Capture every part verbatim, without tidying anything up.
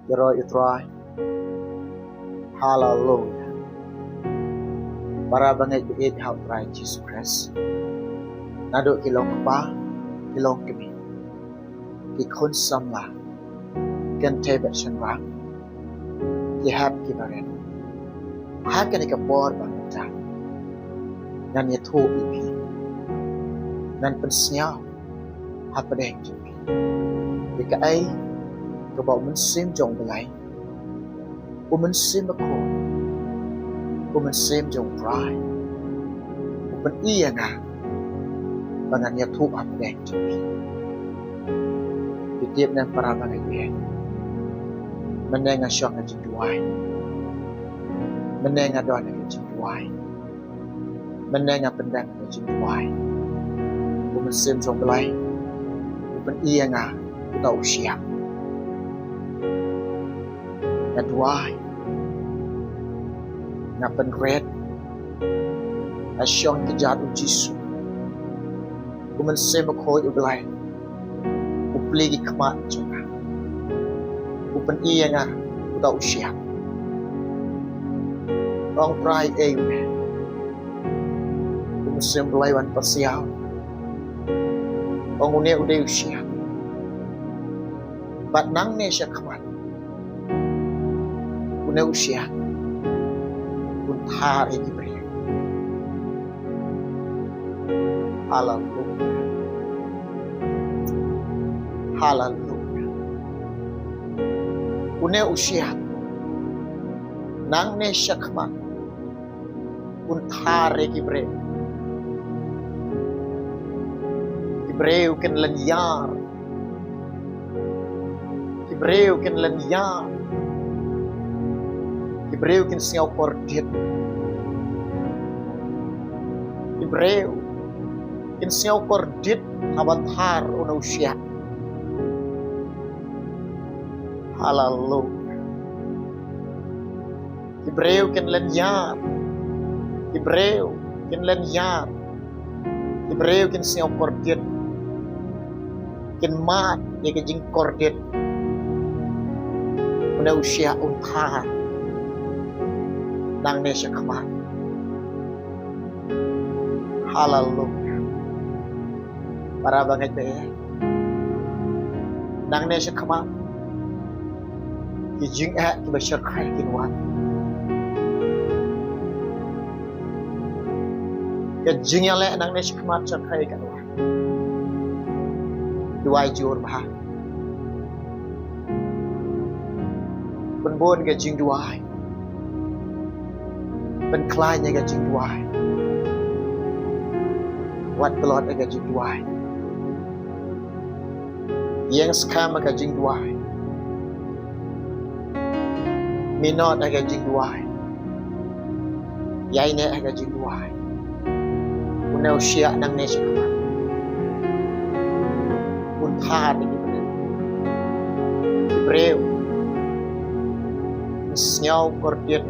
Ïaroh ïa u Trai. Haleluya. Para bangeit baieit ha u Trai Jisu Khrist. Naduh ki long kpa, ki long kmie, ki khun samla, kynthei bad shynrang, ki hep ki barit. Ha kane ka por ba mynta ngan ïathuh ïa phi, ngan pynsngew hapdeng jong phi ïa kaei kaba u Mynsiem jong u Blei, u Mynsiem Bakhuid, u Mynsiem jong u Trai u pyni ïa nga ba ngan ïathuh hapdeng jong phi. Phi tip ne em para bangeit baieit, mynne nga shong ha ka jingduwai, mynne nga don ha ka jingduwai, mynne nga pyndem ha ka jingduwai, u Mynsiem jong u Blei u pyni ïa nga uta u shiah. Nga duwai, nga pynrit, nga shong kjat u Jisu. U Mynsiem Bakhuid u Blei u plie ki khmat jong nga, u pyni ïa nga uta u shiah. Ong Trai, ei u ne, u Mynsiem Blei wan pasiaw, ong une u dei u shiah. Bad nangne shakhmat une u shiah un thar ïa ki briew. Haleluya. Haleluya. Une u shiah nangne shakhmat un thar ïa ki briew. Ki briew kin lynñiar. Ki briew kin lynñiar. Ki briew kin sngew kordit. Ki briew kin sngew kordit haba thar une u shiah. Haleluya. Ki briew kin lynñiar. Ki briew kin lynñiar. Ki briew kin sngew kordit. Kin mad ïa ka jingkordit. Une u shiah un thar nangne shakhmat. Haleluya. Para bangeit baieit, nangne shakhmat ki jingeh kiba shyrkhei kin wan. Ka jingïaleh nangne shakhmat shyrkhei kan wan. Duwai jur bha. Pynbun ka jingduwai. Pynkhlaiñ ïa ka jingduwai. Wat tlot ïa ka jingduwai. Ïeng skhem ïa ka jingduwai. Minot ïa ka jingduwai. Ïaineh ïa ka jingduwai. Une u shiah nangne shakhmat un thar ïa ki briew. Ki briew kin sngew kordit,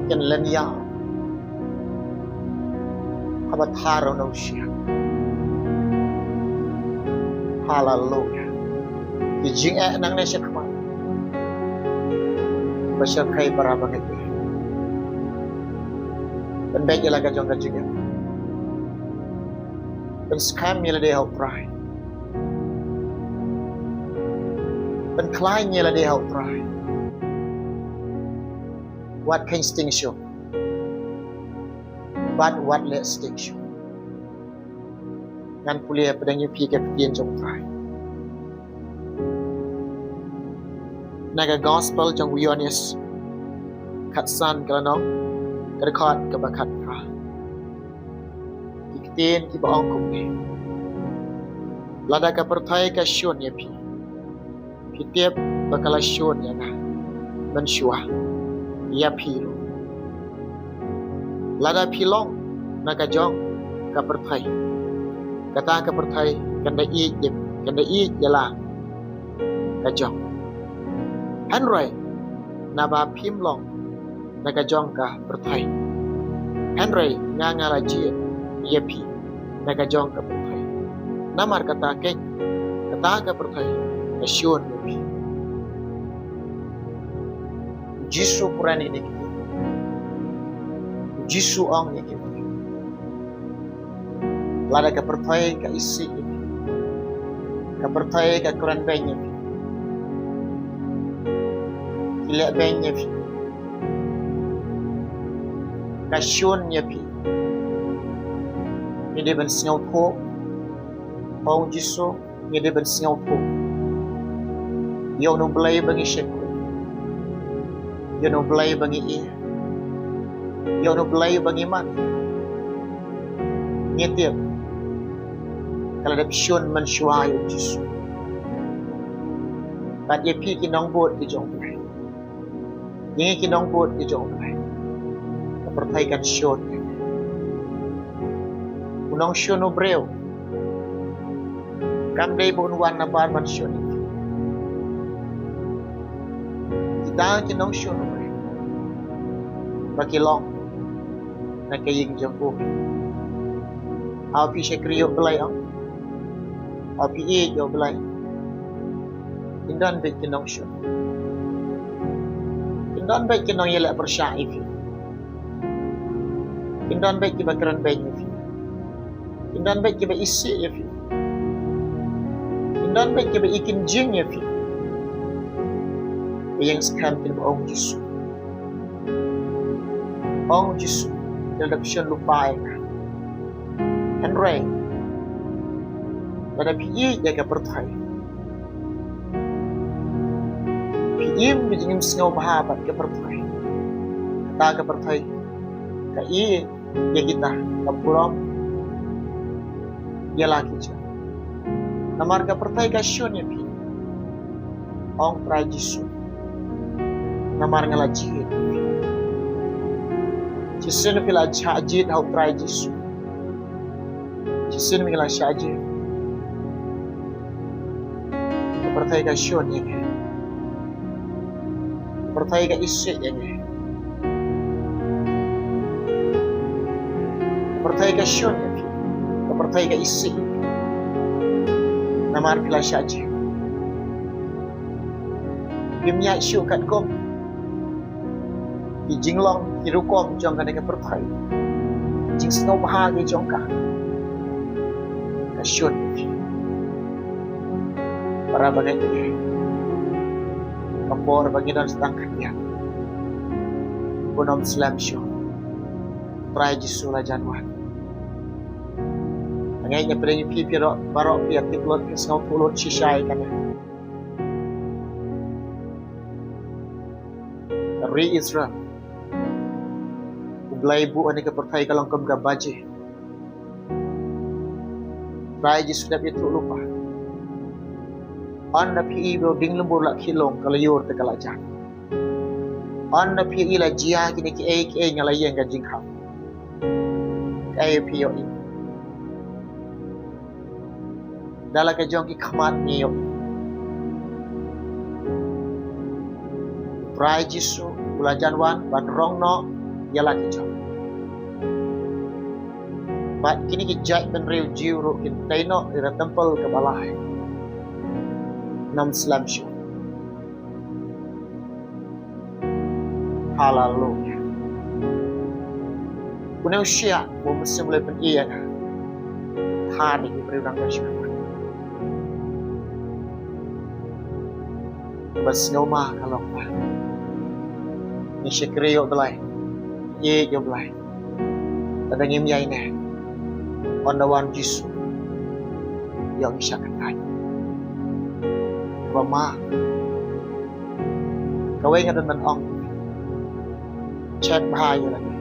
kin lynñiar haba thar une u shiah. Haleluya. Ki jingeh nangne shakhmat ba shyrkhei, para bangeit baieit. Pynbeit ïa la ka jong ka jingeh. Pynskhem ïa lade ha u Trai. Pynkhlaiñ ïa lade ha u Trai. Wat kheiñ sting shuh. Bad wat leh sting shuh. Ngan pule pdeng ïa phi ka ktien jong u Trai na ka gospel jong u Ïoannis, khatsan ka lynnong, ka dkhot kaba khatphra. Ki ktien kiba ong kumne: Lada ka pyrthei ka shun ïa phi, phi tip ba ka la shun ïa nga mynshuwa ïa phi ruh. Lada phi long na ka jong ka pyrthei, kata ka pyrthei kan da ïeit, kan da ïeit ïa la ka jong. Hynrei naba phim long na ka jong ka pyrthei, hynrei nga, nga la jied ïa phi na ka jong ka pyrthei. Namar kata keiñ, kata ka pyrthei ka shun ïa phi. Jisu u kren ïa kine ki. Jisu u ong ïa kine ki. Lada ka pyrthei ka isih ïa phi, ka pyrthei ka kren beiñ ïa phi, ki leh beiñ ïa phi, ka shun ïa phi, ngi dei ban sngewthuh, ong Jisu, ngi dei ban sngewthuh ïa uno U Blei ba ngi shakri, ïa uno U Blei ba ngi ïeit, ïa uno U Blei ba ngi man. Ngi tip ka la dep shun mynshuwa ïa U Jisu. Bad ïa phi ki nongbud ki jong U Blei, ïa ngi ki nongbud ki jong U Blei, ka pyrthei kan shun ïa ngi. U nongshun u briew kam dei ba un wan nabar ban shun ïa phi. Kita ki nongshun u briew ba ki long na ka ïing jong u. Haba phi shakri ïa U Blei, ong, haba phi ïeit ïa U Blei, kin don beit ki nongshun, kin don beit ki nongïaleh pyrshah ïa phi, kin don beit kiba kren beiñ ïa phi, kin don beit kiba isih ïa phi, kin don beit kiba ïakynjing ïa phi. Ïeng skhem, kin ba ong Jisu, ong Jisu, ki la dep shun lypa ïa nga. Hynrei lada phi ïeit ïa ka pyrthei, phi im ka jingim sngewbha bad ka pyrthei, kata ka pyrthei ka ïeit ïa kita, ka burom ïa la ki jong. Namar ka pyrthei ka shun ïa phi, ong Trai Jisu, namar nga la jied. Shisien phi la shah jied ha U Trai Jisu, shisien phi la shah jied, ka pyrthei ka shun ïa ngi, ka pyrthei ka isih ïa ngi, ka pyrthei ka shun ïa phi, ka pyrthei ka isih ïa phi, namar phi la shah jied. Phim ïaid shuh katkum ki jinglong, ki rukom jong kane ka pyrthei. Jingsngewbha ki jong ka, ka shun ïa phi. Para bangeit, ka por ba ngi don sa tang khyndiat. Bun ym slem shuh, Trai Jisu la jan wan. Nga ngeit nga pyrshang ïa phi, phi baroh, baroh phi ïa tip lut, phi sngewthuh lut shisha ïa kane. Ka ri Israel, U Blei buh ïa kane ka pyrthei ka long kum ka baje. Trai Jisu dep ïathuh lypa, ynda phi ïohi ba u dieng lyngbur la khih lung, ka la ïur te ka la jan. Ynda phi ïohi la jia kine kiei kiei, nga la ïeng ka jingkhap. Kaei phi ïohi? Da la ka jong ki khmat ngi ïohi Trai Jisu u la jan wan ban rong noh ïa la ki jong. Bad kine ki jaitbynriew Jiw ruh kin tei noh ïa ka templ kaba lai. Ym slem shuh. Haleluya. Une u shiah u mynsiem U Blei pyni ïa nga, than ïa ki briew dang ba shu, ba sngewma ka long ba ngi shakri ïa U Blei, ïeit ïa U Blei. Lada ngim ïaineh, ynda wan Jisu, ïoh ngi shah kyntait. Kaba ma, kawei nga don ban ong: chet bha ïa lade,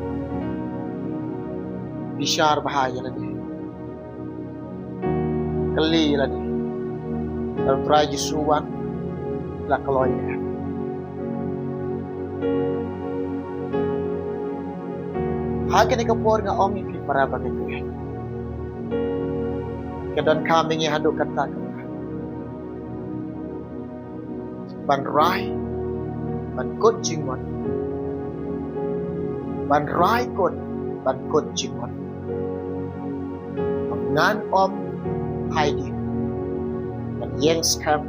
bishar bha ïa lade, kylli ïa lade. Lada U Trai Jisu u wan, la kloi ïa em? Ha kane ka por nga ong ïa phi para bangeit, ka donkam ïa ngi haduh katta katta ban rai, ban kut jingmut, ban rai kut, ban kut jingmut. Ngan ym phai dien, ngan ïeng skhem,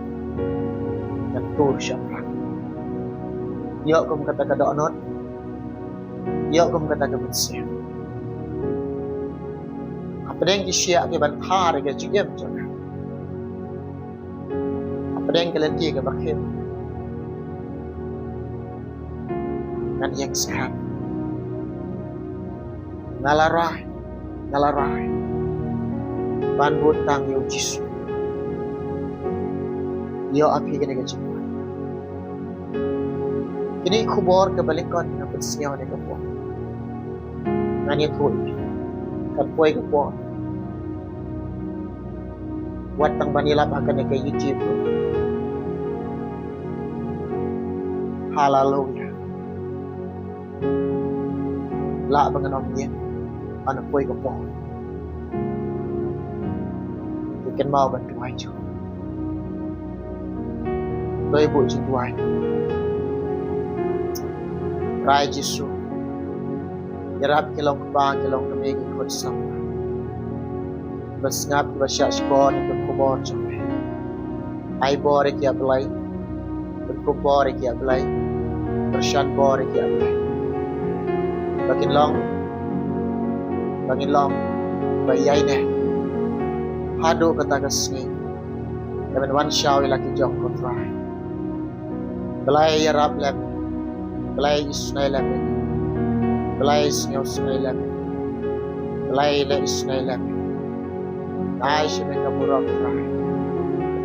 ngan tur shaphrang. Ïoh kum kata ka dohnud. Ïoh kum kata ka mynsiem. Hapdeng ki shiah kiban thar ïa ka jingim jong nga. Hapdeng ka lynti kaba khim. Ngan ïeng skhem. Nga la rai, nga la rai ban bud tang ïa u Jisu. Ïoh ha phi kane ka jingwan. Kine ki khubor kaba lyngkot nga pynsngew ha kane ka por. Ngan ïathuh ïa phi. Kan poi ka por. Wat tang ban ïalap ha kane ka YouTube. Haleluya. Lah ba ngan ym ïeng ha kane ka por. Te kynmaw ban duwai jur. To ïa buh jingduwai. Trai Jisu. Ïarap ki longkpa, ki longkmie, ki khun samla. Ba sngap, ba shah shkor ïa ka khubor jong me. Ai bor ïa ki, A Blei. Pynkup bor ïa ki, A Blei. Pyrshang bor ïa ki, A Blei. Ba kin long, ba ngin long ba ïaineh haduh kata ka sngi kaban wan shaw ïa la ki jong, ko Trai. Blei ïarap lem. Blei isynei lem. Blei sngewsynei lem. Blei leh isynei lem. Ai sha me ka burom, Trai.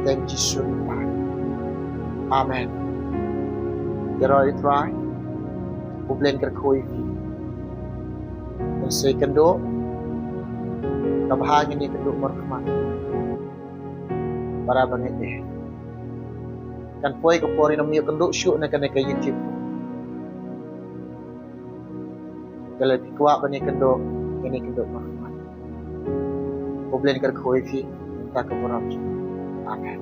Kyrteng Jisu ngi pan. Amen. Ïaroh ïa u Trai. U Blei un kyrkhu ïa phi. Ngin sa ïakynduh. Kaba bha ngin ïakynduh markhmat. Para bangeit, kan poi ka por, ngin ym ïakynduh shuh na kane ka YouTube. Te lada phi kwah ban ïakynduh, ngin ïakynduh markhmat. U Blei un kyrkhu ïa phi. Mynta ka burom. Amen.